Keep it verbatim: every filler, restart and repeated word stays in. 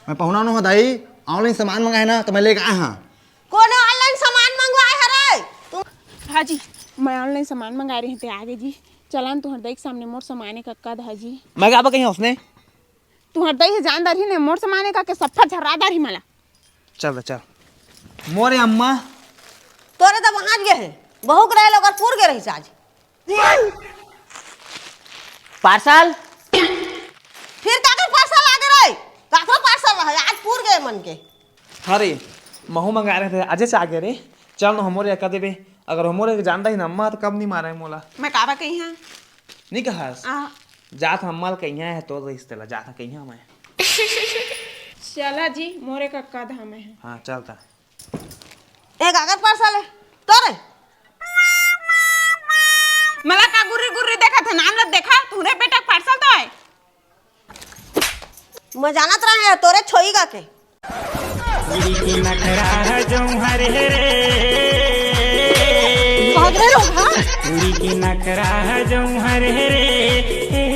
मैं पहुना नो हो दाई, online सामान मंगाए ना तो मैं लेके आए हाँ। कोनो online सामान मंगवाए हरे? हाँ जी, मैं online सामान मंगाए रहे थे, आगे जी। चला न तुहर दाई के सामने मोर सामान एक अक्का धा जी। मैं का कही उसने? तुहर दाई हे जानदार ही ने मोर सामान एक के सफा झर्रादार ही मला। चल बे, चल। मोरे अम्मा। तोरे तो वहां गे हे, बहू के रहे लोग पूर गे रही आज। पार्सल। फिर काकर पार्सल आ गे रे? काकर पार्सल रहे? आज पूर गे मन के। अरे, महू मंगाए रहे थे, अजे से आ गे रे। चल न हमोरे का देबे। अगर हमोरे के जानदा ही न अम्मा तो कब नहीं मारे मोला। मैं काबा कही हाँ? नहीं कहस। आ। जात हम अम्मा ल कहिया है तो रहिस तेला, जात कहिया मैं। चला जी, मोरे का कद हमें है। हाँ, चल ता। ए, काकर पार्सल है? तोरे? मला का गुर्री गुर्री देखा था, नाम लग देखा, तूने बेटा पार्सल तो है। मैं जानत रहा है, तोरे छोई का के। कुड़ी के नखरा है जौहर हे रे। भाग रहे लोग, हाँ? कुड़ी के नखरा है जौहर हे रे।